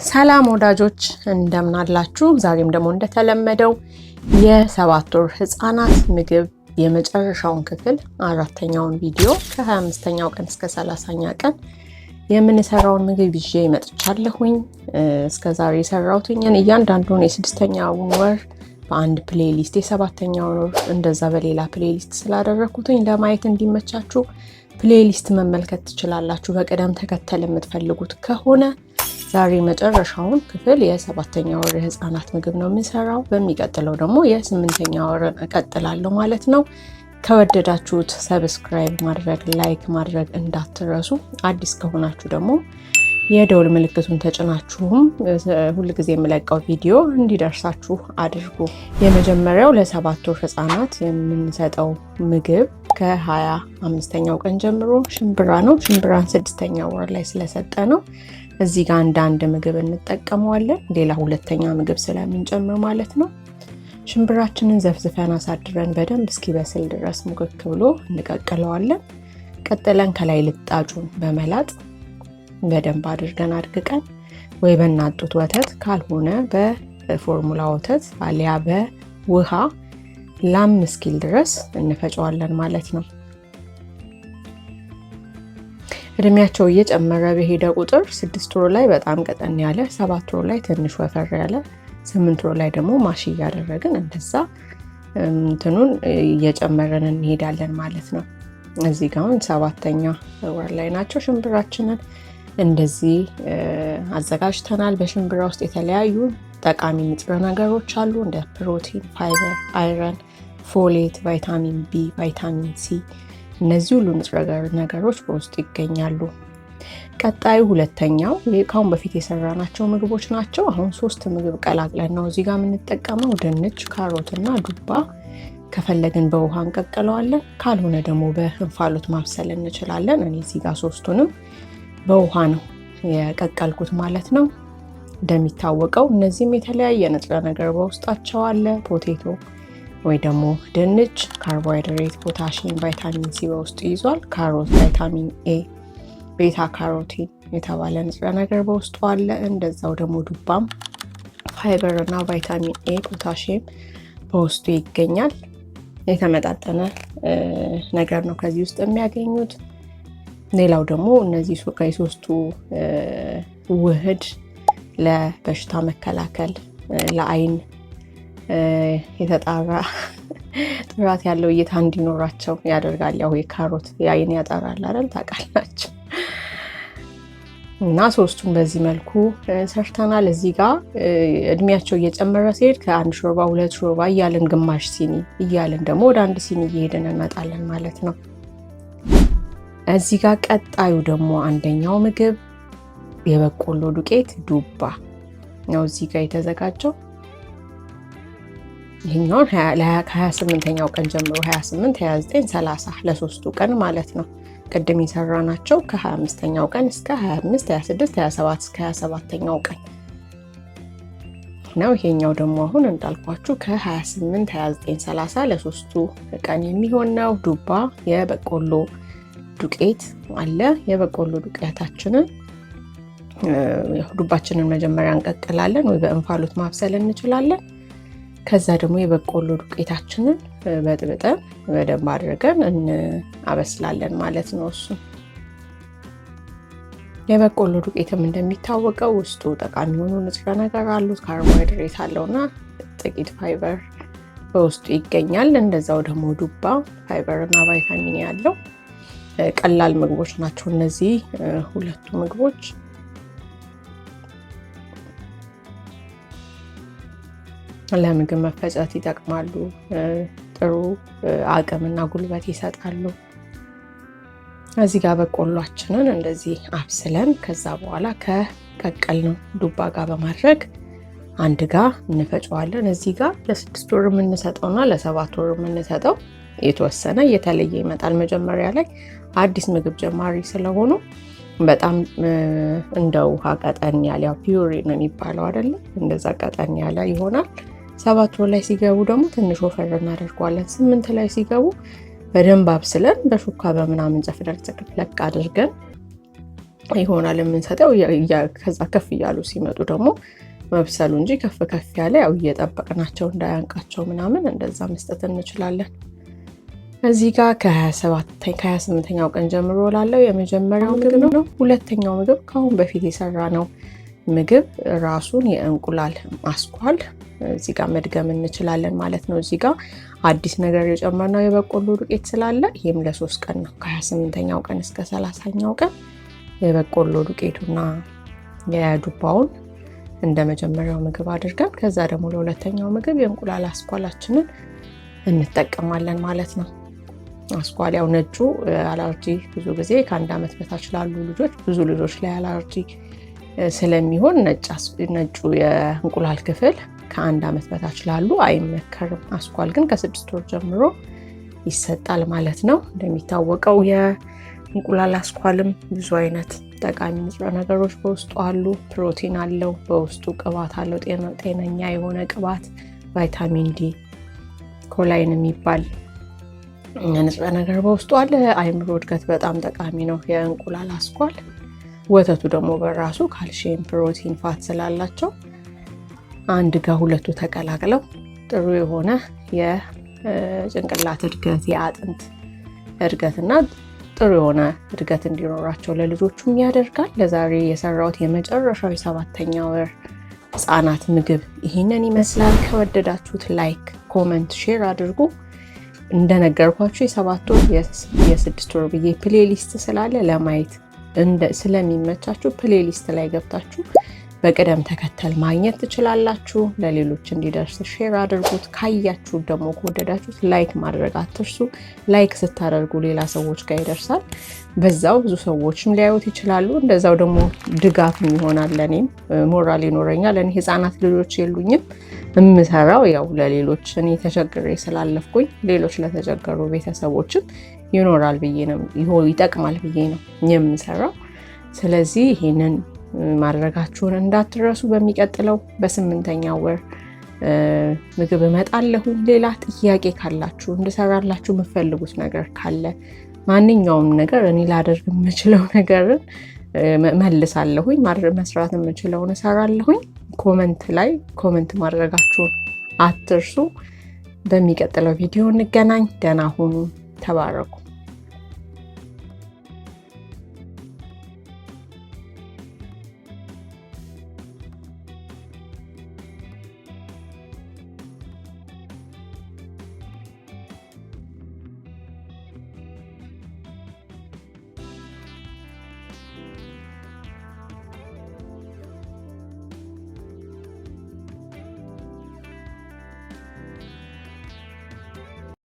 ሰላም ወዳጆች እንደምናላችሁ። ዛሬም ደግሞ እንደተለመደው የ7 ወር ህፃናት ምግብ የመጨረሻውን ክፍል አራተኛውን ቪዲዮ ከ25ኛው ቀን እስከ 30ኛ ቀን የምንሰራውን ምግብ ይዤ መጥቻለሁኝ። እስከ ዛሬ የሰራሁትኝን እያንዳንዱን የ6ኛውን ወር በአንድ playlist፣ የ7ኛውን ወር እንደዛ በሌላ playlist ስላደረግኩትኝ ለማየት እንዲመቻችሁ playlist መመልከት ትችላላችሁ፣ በቅደም ተከተል የምትፈልጉት ከሆነ። ዛሬ መጨረሻውን ክፍል የ7ኛ ወር የህፃናት ምግብ ነው የምንሰራው። በሚቀጥለው ደግሞ የ8ኛ ወርን እቀጥላለሁ ማለት ነው። ከወደዳችሁት subscribe ማድረግ፣ like ማድረግ እንዳትረሱ። አዲስ ከሆናችሁ ደግሞ የደውል ምልክቱን ተጭናችሁም ሁልጊዜ የምለቀው ቪዲዮ እንዲደርሳችሁ አድርጉ። የመጀመሪያው ለ7 ወር ህፃናት የምንሰጠው ምግብ ከ25ኛው ቀን ጀምሮ ሽምብራ ነው። ሽምብራን 6ኛ ወር ላይ ስለሰጠ ነው እዚህ ጋር እንደ አንድ ምግብ እንጠቀመዋለን። ሌላ ሁለተኛ ምግብ ስለምንጨምር ማለት ነው። ሽምብራችንን ዘፍዝፈን አሳድረን በደንብ እስኪበስል ድረስ ሙክክ ብሎ እንቀቅለዋለን። ቀጥለን ከላይ ልጣጩን በመላጥ በደንብ አድርገን አድቅቀን ወይ በእናት ጡት ወተት ካልሆነ በፎርሙላ ወተት አሊያ በውሃ ላም እስኪል ድረስ እንፈጨዋለን ማለት ነው። እድሜያቸው እየጨመረ በሄደ ቁጥር 6 ወር ላይ በጣም ቀጠን ያለ፣ 7 ወር ላይ ትንሽ ወፈር ያለ፣ 8 ወር ላይ ደግሞ mash እያደረግን እንደዛ እንትኑን እየጨመረን እንሄዳለን ማለት ነው። እዚህ ጋ አሁን 7ኛ ወር ላይ ናቸው። ሽምብራችንን እንደዚህ አዘጋጅተናል። በሽምብራ ውስጥ የተለያዩ ጠቃሚ ንጥረ ነገሮች አሉ፣ እንደ ፕሮቲን፣ fiber፣ iron፣ folate፣ ቫይታሚን ቢ፣ ቫይታሚን ሲ፣ እነዚህ ሁሉ ንጥረ ነገሮች በውስጡ ይገኛሉ። ቀጣዩ ሁለተኛው ከአሁን በፊት የሰራናቸው ምግቦች ናቸው። አሁን ሶስት ምግብ ቀላቅለን ነው እዚህ ጋር የምንጠቀመው፣ ድንች፣ ካሮት እና ዱባ። ከፈለግን በውሃ እንቀቅለዋለን፣ ካልሆነ ደግሞ በእንፋሎት ማብሰል እንችላለን። እኔ እዚህ ጋር ሶስቱንም በውሃ ነው የቀቀልኩት ማለት ነው። እንደሚታወቀው እነዚህም የተለያየ ንጥረ ነገር በውስጣቸው አለ። Potato ወይ ደግሞ ድንች ካርቦሃይድሬት፣ ፖታሽየም፣ ቫይታሚን ሲ በውስጡ ይዟል። ካሮት ቫይታሚን ኤ፣ beta carotene የተባለ ንጥረ ነገር በውስጡ አለ። እንደዛው ደግሞ ዱባም ፋይበር እና ቫይታሚን ኤ፣ ፖታሽየም በውስጡ ይገኛል። የተመጣጠነ ነገር ነው ከዚህ ውስጥ የሚያገኙት። ሌላው ደግሞ እነዚህ የሶስቱ ውህድ ለበሽታ መከላከል፣ ለአይን የተጣራ ጥራት ያለው እይታ እንዲኖራቸው ያደርጋል። ያው የካሮት የአይን ያጠራል አይደል? ታውቃላችሁ። እና ሶስቱን በዚህ መልኩ ሰርተናል። እዚህ ጋር እድሜያቸው እየጨመረ ሲሄድ ከአንድ ሾርባ ሁለት ሾርባ እያልን፣ ግማሽ ሲኒ እያልን ደግሞ ወደ አንድ ሲኒ እየሄድን እንመጣለን ማለት ነው። እዚህ ጋር ቀጣዩ ደግሞ አንደኛው ምግብ የበቆሎ ዱቄት ዱባ ነው እዚህ ጋር የተዘጋጀው። ይህኛውን ከ28ኛው ቀን ጀምሮ 28፣ 29፣ 30 ለሶስቱ ቀን ማለት ነው። ቅድም የሰራናቸው ከ25ኛው ቀን እስከ 25፣ 26፣ 27 እስከ 27ኛው ቀን ነው። ይሄኛው ደግሞ አሁን እንዳልኳችሁ ከ28፣ 29፣ 30 ለሶስቱ ቀን የሚሆን ነው። ዱባ የበቆሎ ዱቄት አለ። የበቆሎ ዱቄታችንን ዱባችንን መጀመሪያ እንቀቅላለን ወይ በእንፋሎት ማብሰል እንችላለን። ከዛ ደግሞ የበቆሎ ዱቄታችንን በጥብጠን በደንብ አድርገን እናበስላለን ማለት ነው። እሱ የበቆሎ ዱቄትም እንደሚታወቀው ውስጡ ጠቃሚ የሆኑ ንጥረ ነገር አሉት። ካርቦሃይድሬት አለውና ጥቂት ፋይበር በውስጡ ይገኛል። እንደዛው ደግሞ ዱባ ፋይበር እና ቫይታሚን ያለው ቀላል ምግቦች ናቸው እነዚህ ሁለቱ ምግቦች። ለምግብ መፈጨት ይጠቅማሉ። ጥሩ አቅምና ጉልበት ይሰጣሉ። እዚህ ጋር በቆሏችንን እንደዚህ አብስለን ከዛ በኋላ ከቀቀልነው ዱባ ጋር በማድረግ አንድ ጋር እንፈጨዋለን። እዚህ ጋር ለ6 ወር የምንሰጠውና ለ7 ወር የምንሰጠው የተወሰነ እየተለየ ይመጣል። መጀመሪያ ላይ አዲስ ምግብ ጀማሪ ስለሆኑ በጣም እንደ ውሃ ቀጠን ያለ፣ ያው puree ነው የሚባለው አይደለም፣ እንደዛ ቀጠን ያለ ይሆናል። 7 ወር ላይ ሲገቡ ደግሞ ትንሽ ወፈር እናደርገዋለን። 8 ላይ ሲገቡ በደንብ አብስለን በሹካ በምናምን ጨፍለቅ ጨፍለቅ አድርገን ይሆናል የምንሰጠው። ከዛ ከፍ እያሉ ሲመጡ ደግሞ መብሰሉ እንጂ ከፍ ከፍ ያለ ያው እየጠበቅናቸው እንዳያንቃቸው ምናምን እንደዛ መስጠት እንችላለን። እዚህ ጋር ከ28ኛው ቀን ጀምሮ ላለው የመጀመሪያው ምግብ ነው። ሁለተኛው ምግብ ከአሁን በፊት የሰራ ነው ምግብ ራሱን የእንቁላል አስኳል እዚህ ጋር መድገም እንችላለን ማለት ነው። እዚህ ጋር አዲስ ነገር የጨመርነው የበቆሎ ዱቄት ስላለ ይህም ለ3 ቀን ነው። ከ28ኛው ቀን እስከ 30ኛው ቀን የበቆሎ ዱቄቱና የዱባውን እንደ መጀመሪያው ምግብ አድርገን ከዛ ደግሞ ለሁለተኛው ምግብ የእንቁላል አስኳላችንን እንጠቀማለን ማለት ነው። አስኳል ያው ነጩ አለርጂ ብዙ ጊዜ ከ1 ዓመት በታች ላሉ ልጆች ብዙ ልጆች ላይ አለርጂ ስለሚሆን ነጩ የእንቁላል ክፍል ከ1 ዓመት በታች ላሉ አይመከርም። አስኳል ግን ከ6 ወር ጀምሮ ይሰጣል ማለት ነው። እንደሚታወቀው የእንቁላል አስኳልም ብዙ አይነት ጠቃሚ ንጥረ ነገሮች በውስጡ አሉ። ፕሮቲን አለው፣ በውስጡ ቅባት አለው፣ ጤነኛ የሆነ ቅባት፣ ቫይታሚን ዲ፣ choline የሚባል ንጥረ ነገር በውስጡ አለ። አይምሮ እድገት በጣም ጠቃሚ ነው የእንቁላል አስኳል። ወተቱ ደግሞ በራሱ ካልሽየም፣ ፕሮቲን፣ fat ስላላቸው አንድ ጋር ሁለቱ ተቀላቅለው ጥሩ የሆነ የጭንቅላት እድገት፣ የአጥንት እድገትና ጥሩ የሆነ እድገት እንዲኖራቸው ለልጆቹም ያደርጋል። ለዛሬ የሰራሁት የመጨረሻው የ7ኛ ወር ህፃናት ምግብ ይህንን ይመስላል። ከወደዳችሁት like፣ comment፣ share አድርጉ። እንደነገርኳችሁ የ7 ወር የ6 ወር ብዬ playlist ስላለ ለማየት ስለሚመቻችሁ playlist ላይ ገብታችሁ በቅደም ተከተል ማግኘት ትችላላችሁ። ለሌሎች እንዲደርስ share አድርጉት። ካያችሁ ደግሞ ከወደዳችሁት like ማድረግ አትርሱ። like ስታደርጉ ሌላ ሰዎች ጋር ይደርሳል። በዛው ብዙ ሰዎችም ሊያዩት ይችላሉ። እንደዛው ደግሞ ድጋፍ ይሆናል፣ ለኔም ሞራል ይኖረኛል። እኔ ህፃናት ልጆች የሉኝም። የምሰራው ያው ለሌሎች እኔ ተቸግሬ ስላለፍኩኝ ሌሎች ለተቸገሩ ቤተሰቦችም ይኖራል ብዬ ነው፣ ይጠቅማል ብዬ ነው የምሰራው። ስለዚህ ይሄንን ማድረጋችሁን እንዳትረሱ። በሚቀጥለው በ8ኛው ወር ምግብ እመጣለሁ። ሌላ ጥያቄ ካላችሁ እንድሰራላችሁ የምትፈልጉት ነገር ካለ ማንኛውም ነገር እኔ ላደርግ የምችለው ነገርን መልሳለሁኝ። መስራት የምችለውን እሰራለሁኝ። comment ላይ comment ማድረጋችሁን አትርሱ። በሚቀጥለው ቪዲዮ እንገናኝ። ደህና ሁኑ። ተባረኩ።